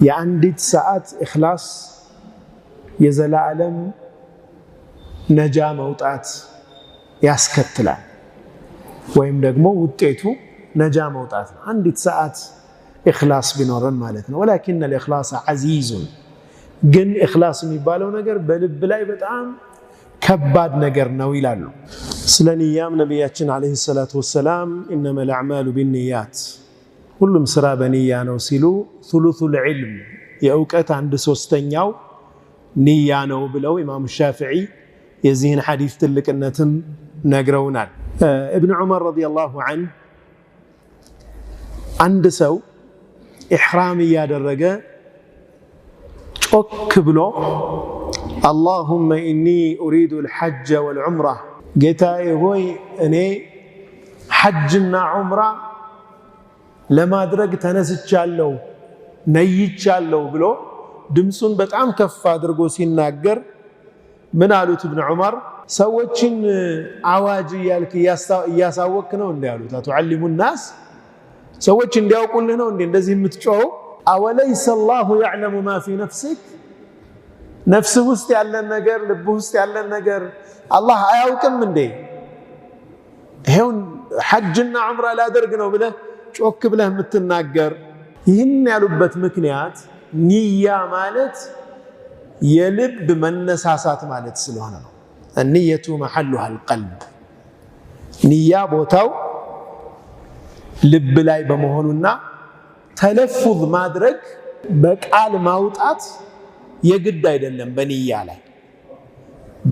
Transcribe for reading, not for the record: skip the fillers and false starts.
የአንዲት ሰዓት ኢኽላስ የዘላለም ነጃ መውጣት ያስከትላል፣ ወይም ደግሞ ውጤቱ ነጃ መውጣት ነው። አንዲት ሰዓት ኢኽላስ ቢኖረን ማለት ነው። ولكن الإخلاص عزيز፣ ግን ኢኽላስ የሚባለው ነገር በልብ ላይ በጣም ከባድ ነገር ነው ይላሉ። ስለ ንያም ነቢያችን عليه الصلاة والسلام إنما الأعمال بالنيات፣ ሁሉም ስራ በንያ ነው ሲሉ፣ ثلث العلم፣ የእውቀት አንድ ሶስተኛው ንያ ነው ብለው ኢማሙ ሻፊዒ የዚህን ሐዲስ ትልቅነትም ነግረውናል። እብን ዑመር رضي الله عنه አንድ ሰው ኢሕራም እያደረገ ጮክ ብሎ "اللهم إني أريد الحج والعمرة"፣ ጌታዬ ሆይ እኔ ሐጅና ዑምራ ለማድረግ ተነስቻለሁ፣ ነይቻለሁ ብሎ ድምፁን በጣም ከፍ አድርጎ ሲናገር ምን አሉት እብን ዑመር? ሰዎችን አዋጅ እያልክ እያሳወቅክ ነው እንዲ አሉት። أتعلم الناس፣ ሰዎች እንዲያውቁልህ ነው እንዴ እንደዚህ የምትጮኸው? أوليس الله يعلم ما في نفسك፣ ነፍስህ ውስጥ ያለን ነገር፣ ልብህ ውስጥ ያለን ነገር አላህ አያውቅም እንዴ? ይሄውን ሐጅና ዑምራ ላደርግ ነው ብለህ ጮክ ብለህ የምትናገር። ይህን ያሉበት ምክንያት ንያ ማለት የልብ መነሳሳት ማለት ስለሆነ ነው። النية محلها القلب፣ ንያ ቦታው ልብ ላይ በመሆኑና ተለፉዝ ማድረግ በቃል ማውጣት የግድ አይደለም በንያ ላይ።